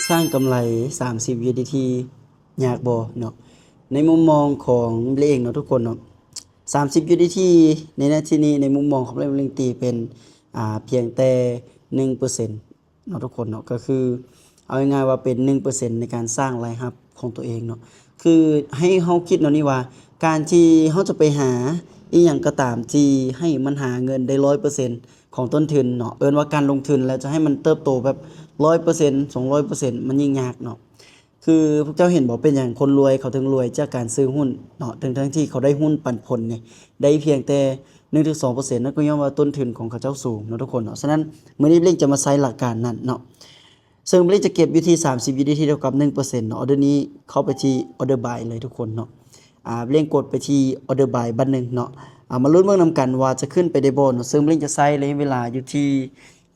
ສ້າງກຳໄລສາມສິບຢູເອັສດີທີຍາກບໍ່ເນາະ? ໃນມຸມມອງຂອງເບລເອງເນາະທຸກຄົນເນາະ, ສາມສິບຢູເອັສດີທີໃນນາທີນີ້ ໃນມຸມມອງຂອງເບລເອງຕີເປັນ ອ່າ ພຽງແຕ່ໜຶ່ງເປີເຊັນເນາະທຸກຄົນເນາະ, ກໍຄືເອົາງ່າຍໆວ່າເປັນໜຶ່ງເປີເຊັນໃນການສ້າງລາຍຮັບຂອງຕົວເອງເນາະ. ຄືໃຫ້ເຮົາຄິດເນາະນີ້ວ່າ ການທີ່ເຮົາຈະໄປຫາອີ່ຫຍັງກໍຕາມທີ່ໃຫ້ມັນຫາເງິນໄດ້ຮ້ອຍເປີເຊັນຂອງຕົ້ນທຶນເນາະ, ເອີ້ນວ່າການລົງທຶນ ແລ້ວຈະໃຫ້ມັນເຕີບໂຕແບບຮ້ອຍເປີເຊັນ ສອງຮ້ອຍເປີເຊັນ ມັນຍິ່ງຍາກເນາະ. ຄືພວກເຈົ້າເຫັນບໍ່ ເປັນຫຍັງຄົນລວຍເຂົາເຖິງລວຍຈາກການຊື້ຫຸ້ນເນາະ, ທັງໆທີ່ເຂົາໄດ້ຫຸ້ນປັນຜົນນີ້ໄດ້ພຽງແຕ່ໜຶ່ງເຖິງສອງເປີເຊັນ ນັ້ນກໍຍ້ອນວ່າຕົ້ນທຶນຂອງເຂົາເຈົ້າສູງເນາະທຸກຄົນເນາະ. ສະນັ້ນ ມື້ນີ້ເບລເອງຈະມາໃຊ້ຫຼັກການນັ້ນເນາະ, ເຊິ່ງເບລເອງຈະເກັບຢູ່ທີ່ສາມສິບຢູເອັສດີທີເທົ່າກັບໜຶ່ງເປີເຊັນເນາະ. ອໍເດີນີ້ເຂົ້າໄປທີ່ອໍເດີບາຍເລີຍທຸກຄົນເນາະ. ອາ ເບລເອງກົດໄປທີ່ອໍເດີບາຍບາດໜຶ່ງເນາະ. ອາ ມາລຸ້ນເບິ່ງນຳກັນວ່າຈະຂຶ້ນໄປໄດ້ບໍ່ເນາະ, ເຊິ່ງເບລເອງຈະໃຊ້ໄລຍະເວລາຢູ່ທີ່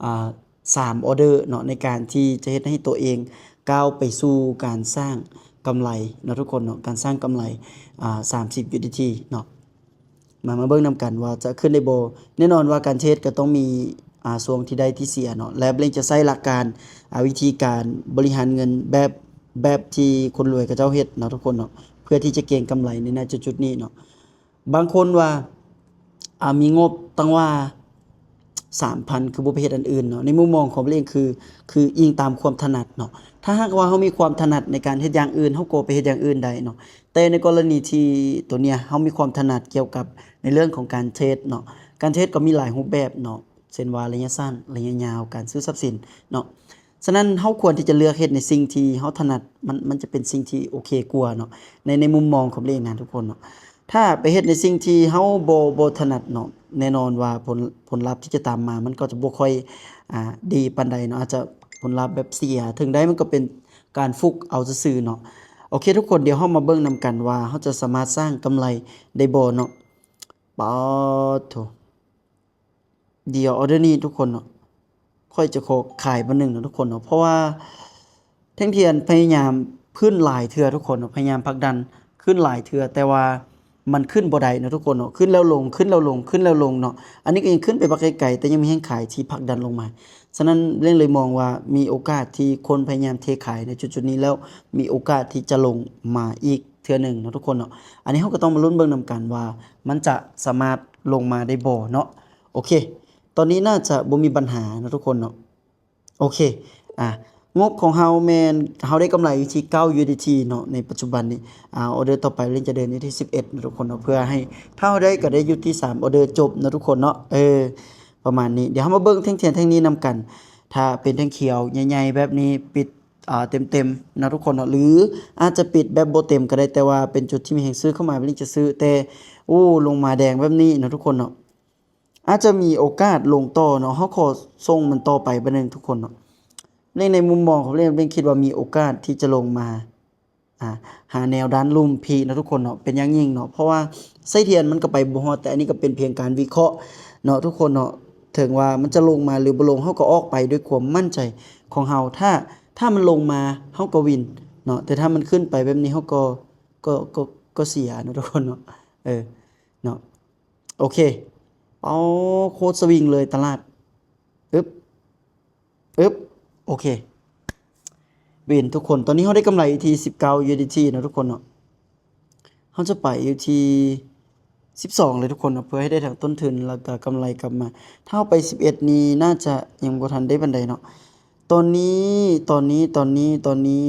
ອາ ສາມອໍເດີເນາະ ໃນການທີ່ຈະເຮັດໃຫ້ຕົວເອງກ້າວໄປສູ່ການສ້າງກຳໄລເນາະທຸກຄົນເນາະ, ການສ້າງກຳໄລ ອາ ສາມສິບຢູເອັສດີທີເນາະ. ມາ ມາເບິ່ງນຳກັນວ່າຈະຂຶ້ນໄດ້ບໍ່. ແນ່ນອນວ່າການເທຣດກໍຕ້ອງມີ ອາ ຊ່ວງທີ່ໄດ້ທີ່ເສຍເນາະ, ແລະ ເບລເອງຈະໃຊ້ຫຼັກການ ອາ ວິທີການບໍລິຫານເງິນແບບ ແບບທີ່ຄົນລວຍເຂົາເຈົ້າເຮັດເນາະທຸກຄົນເນາະ, ເພື່ອທີ່ຈະເກັງກຳໄລໃນ ນະ ຈຸດໆນີ້ເນາະ. ບາງຄົນວ່າ ອາ ມີງົບຕັ້ງວ່າສາມພັນ ຄືບໍ່ໄປເຮັດອັນອື່ນເນາະ? ໃນມຸມມອງຂອງເບລເອງຄື ຄືອີງຕາມຄວາມຖະໜັດເນາະ. ຖ້າຫາກວ່າເຮົາມີຄວາມຖະໜັດໃນການເຮັດຢ່າງອື່ນ ເຮົາກໍໄປເຮັດຢ່າງອື່ນໄດ້ເນາະ. ແຕ່ໃນກໍລະນີທີ່ຕົວເນີ້ຍເຮົາມີຄວາມຖະໜັດກ່ຽວກັບໃນເລື່ອງຂອງການເທຣດເນາະ, ການເທຣດກໍມີຫຼາຍຮູບແບບເນາະ, ເຊັ່ນວ່າໄລຍະສັ້ນ, ໄລຍະຍາວ, ການຊື້ຊັບສິນເນາະ. ສະນັ້ນເຮົາຄວນທີ່ຈະເລືອກເຮັດໃນສິ່ງທີ່ເຮົາຖະໜັດ, ມັນ ມັນຈະເປັນສິ່ງທີ່ໂອເຄກວ່າເນາະ ໃນ ໃນມຸມມອງຂອງເລນນະທຸກຄົນເນາະ. ຖ້າໄປເຮັດໃນສິ່ງທີ່ເຮົາບໍ່ ບໍ່ຖະໜັດເນາະ, ແນ່ນອນວ່າຜົນ ຜົນລັບທີ່ຈະຕາມມາ ມັນກໍຈະບໍ່ຄ່ອຍ ອາ ດີປານໃດເນາະ, ອາດຈະຜົນລັບແບບເສຍ, ເຖິງໄດ້ມັນກໍເປັນການຟຸກເອົາຊື່ໆເນາະ. ໂອເຄທຸກຄົນ, ດຽວເຮົາມາເບິ່ງນຳກັນວ່າເຮົາຈະສາມາດສ້າງກຳໄລໄດ້ບໍ່ເນາະ. ປາດໂທ້. ດຽວອໍເດີນີ້ທຸກຄົນເນາະ, ຂ້ອຍຈະຂໍຂາຍບາດໜຶ່ງເນາະທຸກຄົນເນາະ, ເພາະວ່າແທ່ງທຽນພະຍາຍາມຂຶ້ນຫຼາຍເທື່ອທຸກຄົນເນາະ, ພະຍາຍາມຜັກດັນຂຶ້ນຫຼາຍເທື່ອ ແຕ່ວ່າມັນຂຶ້ນບໍ່ໄດ້ເນາະທຸກຄົນເນາະ, ຂຶ້ນແລ້ວລົງ ຂຶ້ນແລ້ວລົງ ຂຶ້ນແລ້ວລົງເນາະ. ອັນນີ້ກໍຍັງຂຶ້ນໄປບັກໄກໆ ແຕ່ຍັງມີແຮງຂາຍທີ່ຜັກດັນລົງມາ. ສະນັ້ນເລນເລີຍມອງວ່າມີໂອກາດທີ່ຄົນພະຍາຍາມເທຂາຍໃນຈຸດໆນີ້ແລ້ວ ມີໂອກາດທີ່ຈະລົງມາອີກເທື່ອໜຶ່ງເນາະທຸກຄົນເນາະ. ອັນນີ້ເຮົາກໍຕ້ອງມາລຸ້ນເບິ່ງນຳກັນວ່າມັນຈະສາມາດລົງມາໄດ້ບໍ່ເນາະ. ໂອເຄ ຕອນນີ້ໜ້າຈະບໍ່ມີບັນຫາເນາະທຸກຄົນເນາະ. ໂອເຄ ອ່າ ງົບຂອງເຮົາແມ່ນເຮົາໄດ້ກຳໄລຢູ່ທີ່ເກົ້າຢູເອັສດີທີເນາະ ໃນປັດຈຸບັນນີ້. ອ່າ ອໍເດີຕໍ່ໄປເລນຈະເດີນຢູ່ທີ່ສິບເອັດເນາະທຸກຄົນເນາະ, ເພື່ອໃຫ້ຖ້າເຮົາໄດ້ກໍໄດ້ຢູ່ທີ່ສາມອໍເດີຈົບເນາະທຸກຄົນເນາະ. ເອີ ປະມານນີ້. ດຽວເຮົາມາເບິ່ງແທ່ງທຽນແທ່ງນີ້ນຳກັນ. ຖ້າເປັນແທ່ງຂຽວໃຫຍ່ໆແບບນີ້ ປິດ ອ່າ ເຕັມໆເນາະທຸກຄົນເນາະ, ຫຼືອາດຈະປິດແບບບໍ່ເຕັມກໍໄດ້, ແຕ່ວ່າເປັນຈຸດທີ່ມີແຮງຊື້ເຂົ້າມາ ເລນຈະຊື້. ແຕ່ ໂອ້ ລົງມາແດງແບບນີ້ເນາະທຸກຄົນເນາະ. ອາດຈະມີໂອກາດລົງຕໍ່ເນາະ, ເຮົາຂໍສົ່ງມັນຕໍ່ໄປບາດໜຶ່ງທຸກຄົນເນາະ. ໃນ ໃນມຸມມອງຂອງເລນ ເລນຄິດວ່າມີໂອກາດທີ່ຈະລົງມາ ອ່າ ຫາແນວດ້ານລຸ່ມພີ້ເນາະທຸກຄົນເນາະ ເປັນຢ່າງຍິ່ງເນາະ, ເພາະວ່າໄສ້ທຽນມັນກໍໄປບໍ່ຮອດ. ແຕ່ອັນນີ້ກໍເປັນພຽງການວິເຄາະເນາະທຸກຄົນເນາະ, ເຖິງວ່າມັນຈະລົງມາ ຫຼື ບໍ່ລົງ ເຮົາກໍອອກໄປດ້ວຍຄວາມໝັ້ນໃຈຂອງເຮົາ. ຖ້າ ຖ້າມັນລົງມາເຮົາກໍວິນເນາະ, ແຕ່ຖ້າມັນຂຶ້ນໄປແບບນີ້ເຮົາກໍ ກໍ ກໍ ກໍເສຍເນາະທຸກຄົນເນາະ. ເອີ ເນາະ. ໂອເຄ ເອົາ ໂຄດສະວິງເລີຍຕະຫຼາດ. ອຶບ ອຶບ ໂອເຄ ວິນທຸກຄົນ. ຕອນນີ້ເຮົາໄດ້ກຳໄລຢູ່ທີ່ສິບເກົ້າຢູເອັສດີທີເນາະທຸກຄົນເນາະ. ເຮົາຈະໄປຢູ່ທີ່ສິບສອງເລີຍທຸກຄົນເນາະ, ເພື່ອໃຫ້ໄດ້ທັງຕົ້ນທຶນ ແລ້ວກໍກຳໄລກັບມາ. ຖ້າເຮົາໄປສິບເອັດນີ້ ໜ້າຈະຍັງບໍ່ທັນໄດ້ປານໃດເນາະ. ຕອນນີ້ ຕອນນີ້ ຕອນນີ້ ຕອນນີ້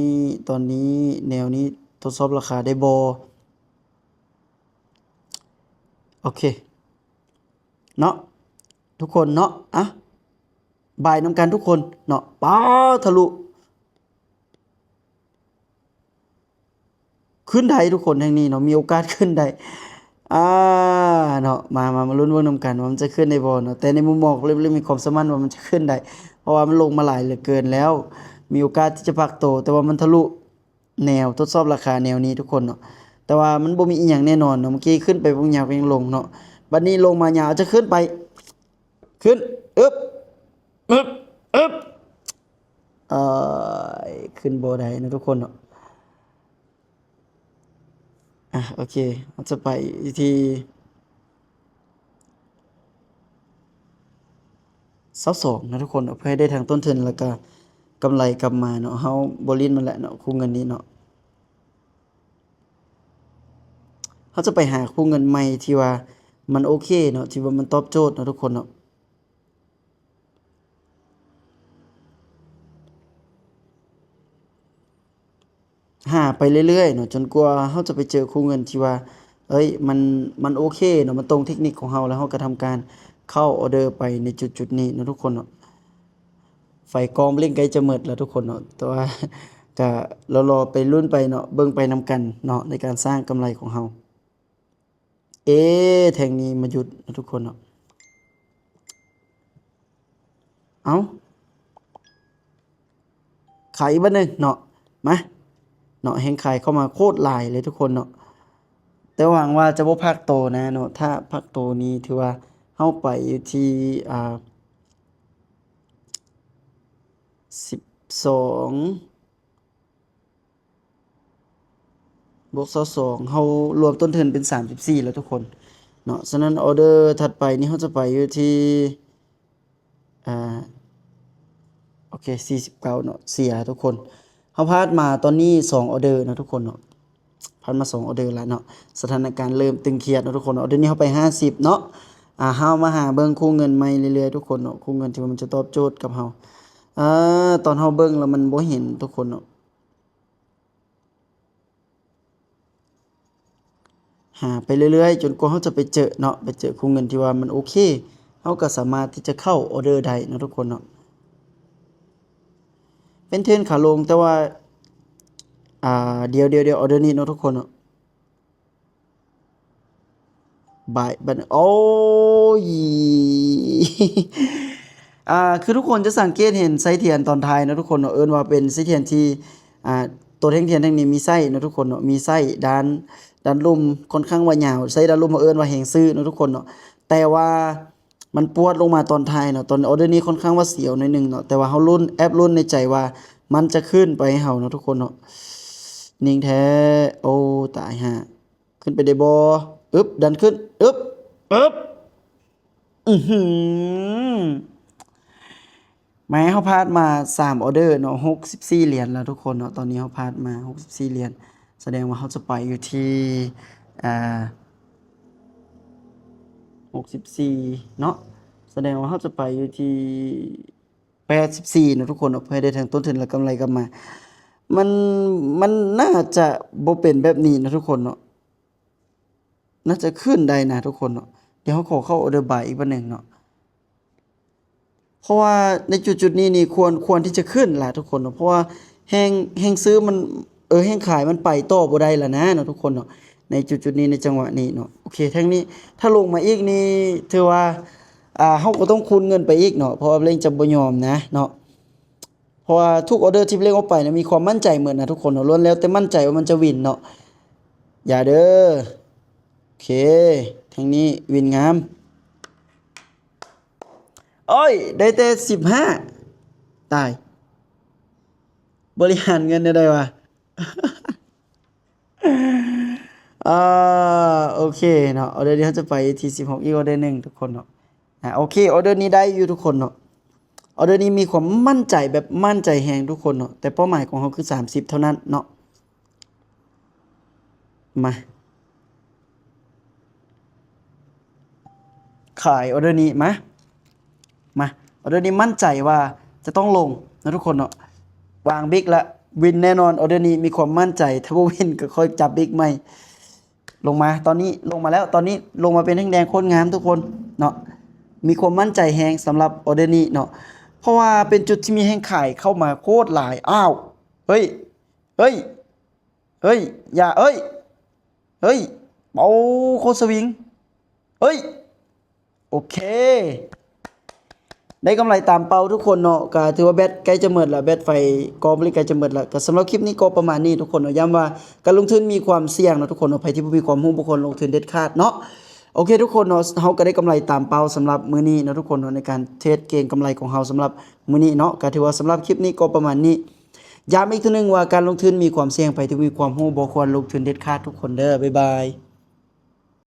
ຕອນນີ້ ແນວນີ້ ທົດສອບລາຄາໄດ້ບໍ່? ໂອເຄ ເນາະ ທຸກຄົນເນາະ. ອ່ະ ບາຍນຳກັນທຸກຄົນເນາະ. ປາ ທະລຸ ຂຶ້ນໄດ້ທຸກຄົນ ແຫ່ງນີ້ເນາະ, ມີໂອກາດຂຶ້ນໄດ້. ອ່າ ເນາະ ມາ ມາ ມາລຸ້ນເບິ່ງນຳກັນວ່າມັນຈະຂຶ້ນໄດ້ບໍ່ເນາະ. ແຕ່ໃນມຸມມອງຂອງເລນ ເລນມີຄວາມເຊື່ອໝັ້ນວ່າມັນຈະຂຶ້ນໄດ້ ເພາະວ່າມັນລົງມາຫຼາຍເຫຼືອເກີນແລ້ວ, ມີໂອກາດທີ່ຈະພັກໂຕ, ແຕ່ວ່າມັນທະລຸ ແນວທົດສອບລາຄາແນວນີ້ທຸກຄົນເນາະ. ແຕ່ວ່າມັນບໍ່ມີອີ່ຫຍັງແນ່ນອນເນາະ, ເມື່ອກີ້ຂຶ້ນໄປບໍ່ຍາວກໍຍັງລົງເນາະ, ບັດນີ້ລົງມາຍາວ ອາດຈະຂຶ້ນໄປ ຂຶ້ນ ອຶບ ອຶບ ອຶບ ເອີຍ ຂຶ້ນບໍ່ໄດ້ເນາະທຸກຄົນເນາະ. ອ່ະ ໂອເຄ ເຮົາຈະໄປທີ່ ຊາວສອງນະທຸກຄົນເນາະ, ເພື່ອໃຫ້ໄດ້ທັງຕົ້ນທຶນ ແລ້ວກະ ກຳໄລກັບມາເນາະ ເຮົາບໍ່ຫຼິ້ນມັນແຫຼະເນາະ ຄູ່ເງິນນີ້ເນາະ. ເຮົາຈະໄປຫາຄູ່ເງິນໃໝ່ທີ່ວ່າມັນໂອເຄເນາະ ທີ່ວ່າມັນຕອບໂຈດເນາະທຸກຄົນເນາະ. ຫາໄປເລື້ອຍໆເນາະ ຈົນກວ່າເຮົາຈະໄປເຈີຄູ່ເງິນທີ່ວ່າ ເອີຍ ມັນ ມັນໂອເຄເນາະ ມັນຕົງເທັກນິກຂອງເຮົາ ແລ້ວເຮົາກໍທຳການເຂົ້າອໍເດີໄປໃນຈຸດໆນີ້ເນາະທຸກຄົນເນາະ. ໄຟກອງເຫຼັ້ງໃກ້ຈະໝົດແລ້ວທຸກຄົນເນາະ ແຕ່ວ່າກໍລໍໆໄປລຸ້ນໄປເນາະ ເບິ່ງໄປນຳກັນເນາະ ໃນການສ້າງກຳໄລຂອງເຮົາ. ເອ ແທ່ງນີ້ມາຢຸດເນາະທຸກຄົນເນາະ. ເອົ້າ ຂາຍອີກບາດໜຶ່ງເນາະ ມາເນາະ ແຮງຂາຍເຂົ້າມາໂຄດຫຼາຍເລີຍທຸກຄົນເນາະ. ແຕ່ຫວັງວ່າຈະບໍ່ພັກໂຕນະເນາະ ຖ້າພັກໂຕນີ້ຖືວ່າເຮົາໄປຢູ່ທີ່ ອ່າ ສິບສອງ ບວກຊາວສອງ ເຮົາລວມຕົ້ນທຶນເປັນສາມສິບສີ່ແລ້ວທຸກຄົນເນາະ. ສະນັ້ນ ອອເດີຖັດໄປນີ້ເຮົາຈະໄປຢູ່ທີ່ ອ່າ ໂອເຄ ສີ່ສິບເກົ້າເນາະ ເສຍທຸກຄົນ. ເຮົາພາດມາຕອນນີ້ສອງອອເດີເນາະທຸກຄົນເນາະ ພາດມາສອງອອເດີແລ້ວເນາະ. ສະຖານະການເລີ່ມຕຶງຄຽດເນາະທຸກຄົນເນາະ. ອອເດີນີ້ເຮົາໄປຫ້າສິບເນາະ. ອ່າ ເຮົາມາຫາເບິ່ງຄູ່ເງິນໃໝ່ເລື້ອຍໆທຸກຄົນເນາະ ຄູ່ເງິນທີ່ວ່າມັນຈະຕອບໂຈດກັບເຮົາ. ເອີ ຕອນເຮົາເບິ່ງແລ້ວມັນບໍ່ເຫັນທຸກຄົນເນາະ. ຫາໄປເລື້ອຍໆ ຈົນກວ່າເຮົາຈະໄປເຈີເນາະ ໄປເຈີຄູ່ເງິນທີ່ວ່າມັນໂອເຄ ເຮົາກໍສາມາດທີ່ຈະເຂົ້າອອເດີໄດ້ເນາະທຸກຄົນເນາະ. ເປັນເທຣນຂາລົງ ແຕ່ວ່າ ອ່າ ດຽວໆໆ ອອເດີນີ້ເນາະທຸກຄົນເນາະ. ບາຍ ບັດ ໂອ້ຍ ອ່າ ຄືທຸກຄົນຈະສັງເກດເຫັນໄສ້ທຽນຕອນທ້າຍເນາະທຸກຄົນເນາະ ເອີ້ນວ່າເປັນໄສ້ທຽນທີ່ ອ່າ ຕົວແທ່ງທຽນແທ່ງນີ້ມີໄສ້ເນາະທຸກຄົນເນາະ ມີໄສ້ດ້ານ ດ້ານລຸ່ມຄ່ອນຂ້າງວ່າຍາວ ໄສ້ດ້ານລຸ່ມເຮົາເອີ້ນວ່າແຮງຊື້ເນາະທຸກຄົນເນາະ. ແຕ່ວ່າມັນປວດລົງມາຕອນທ້າຍເນາະ ຕອນອອເດີນີ້ຄ່ອນຂ້າງວ່າສຽວໜ້ອຍໜຶ່ງເນາະ ແຕ່ວ່າເຮົາລຸ້ນ ແອບລຸ້ນໃນໃຈວ່າມັນຈະຂຶ້ນໄປໃຫ້ເຮົາເນາະທຸກຄົນເນາະ. ນິ່ງແທ້ ໂອ້ ຕາຍຫ່າ ຂຶ້ນໄປໄດ້ບໍ່? ອຶບ ດັນຂຶ້ນ ອຶບ ອຶບ ອືຫື ແມ້ເຮົາພາດມາສາມອອເດີເນາະ ຫົກສິບສີ່ຫຼຽນແລ້ວທຸກຄົນເນາະ. ຕອນນີ້ເຮົາພາດມາຫົກສິບສີ່ຫຼຽນ ສະແດງວ່າເຮົາຈະໄປຢູ່ທີ່ ອ່າ ຫົກສິບສີ່ເນາະ ສະແດງວ່າເຮົາຈະໄປຢູ່ທີ່ ແປດສິບສີ່ເນາະທຸກຄົນເນາະ ເພື່ອໃຫ້ໄດ້ທັງຕົ້ນທຶນ ແລະ ກຳໄລກັບມາ. ມັນ ມັນໜ້າຈະບໍ່ເປັນແບບນີ້ເນາະທຸກຄົນເນາະ ໜ້າຈະຂຶ້ນໄດ້ນະທຸກຄົນເນາະ. ດຽວເຮົາຂໍເຂົ້າອອເດີບາຍອີກບາດໜຶ່ງເນາະ ເພາະວ່າໃນຈຸດໆນີ້ນີ້ ຄວນ ຄວນທີ່ຈະຂຶ້ນລະທຸກຄົນເນາະ ເພາະວ່າແຮງ ແຮງຊື້ມັນ ເອີ ແຮງຂາຍມັນໄປຕໍ່ບໍ່ໄດ້ລະນະເນາະທຸກຄົນເນາະ ໃນຈຸດໆນີ້ ໃນຈັງຫວະນີ້ເນາະ. ໂອເຄ ແທ່ງນີ້ຖ້າລົງມາອີກນີ້ ຖືວ່າ ອ່າ ເຮົາກໍຕ້ອງຄູນເງິນໄປອີກເນາະ ເພາະວ່າເລັງຈະບໍ່ຍອມນະເນາະ. ເພາະວ່າທຸກອອເດີທີ່ເລັງອອກໄປນະ ມີຄວາມໝັ້ນໃຈໝົດນະທຸກຄົນເນາະ ລ້ວນແລ້ວແຕ່ໝັ້ນໃຈວ່າມັນຈະວິນເນາະ. ຢ່າເດີ ໂອເຄ ແທ່ງນີ້ວິນງາມ. ໂອ້ຍ ໄດ້ແຕ່ສິບຫ້າ ຕາຍ ບໍລິຫານເງິນແນວໃດວະ? ອ່າ ໂອເຄເນາະ ອອເດີນີ້ເຮົາຈະໄປທີ່ສິບຫົກ ອີກອອເດີໜຶ່ງທຸກຄົນເນາະ. ອ່າ ໂອເຄ ອອເດີນີ້ໄດ້ຢູ່ທຸກຄົນເນາະ ອອເດີນີ້ມີຄວາມໝັ້ນໃຈ ແບບໝັ້ນໃຈແຮງທຸກຄົນເນາະ ແຕ່ເປົ້າໝາຍຂອງເຮົາຄືສາມສິບເທົ່ານັ້ນເນາະ. ມາ ຂາຍອອເດີນີ້ ມາ ມາ ອອເດີນີ້ໝັ້ນໃຈວ່າຈະຕ້ອງລົງເນາະທຸກຄົນເນາະ. ວາງບິກລະ ວິນແນ່ນອນ ອອເດີນີ້ມີຄວາມໝັ້ນໃຈ ຖ້າບໍ່ວິນກໍຄ່ອຍຈັບບິກໃໝ່. ລົງມາ ຕອນນີ້ລົງມາແລ້ວ ຕອນນີ້ລົງມາເປັນແທ່ງແດງໂຄດງາມທຸກຄົນເນາະ. ມີຄວາມໝັ້ນໃຈແຮງສຳລັບອອເດີນີ້ເນາະ ເພາະວ່າເປັນຈຸດທີ່ມີແຮງຂາຍເຂົ້າມາໂຄດຫຼາຍ. ອ້າວ ເຮີ້ຍ ເຮີ້ຍ ເຮີ້ຍ ຢ່າ ເອີຍ ເຮີ້ຍ ໂອ້ ໂຄດສະວິງ ເຮີ້ຍ ໂອເຄ ໄດ້ກຳໄລຕາມເປົ້າທຸກຄົນເນາະ. ກະຖືວ່າແບັດໃກ້ຈະໝົດລະ ແບັດໄຟກອງບໍລິໃກ້ຈະໝົດລະ. ກະສຳລັບຄລິບນີ້ກໍປະມານນີ້ທຸກຄົນເນາະ. ຢ້ຳວ່າການລົງທຶນມີຄວາມສ່ຽງເນາະທຸກຄົນເນາະ ໃຜທີ່ບໍ່ມີຄວາມຮູ້ບໍ່ຄວນລົງທຶນເດັດຂາດເນາະ. ໂອເຄທຸກຄົນເນາະ ເຮົາກໍໄດ້ກຳໄລຕາມເປົ້າສຳລັບມື້ນີ້ເນາະທຸກຄົນເນາະ ໃນການເທຣດເກັງກຳໄລຂອງເຮົາສຳລັບມື້ນີ້ເນາະ. ກະຖືວ່າສຳລັບຄລິບນີ້ກໍປະມານນີ້. ຢ້ຳອີກເທື່ອໜຶ່ງວ່າການລົງທຶນມີຄວາມສ່ຽງ ໃຜທີ່ບໍ່ມີຄວາມຮູ້ບໍ່ຄວນລົງທຶນເດັດຂາດທຸກຄົນເດີ. ບາຍບາຍ.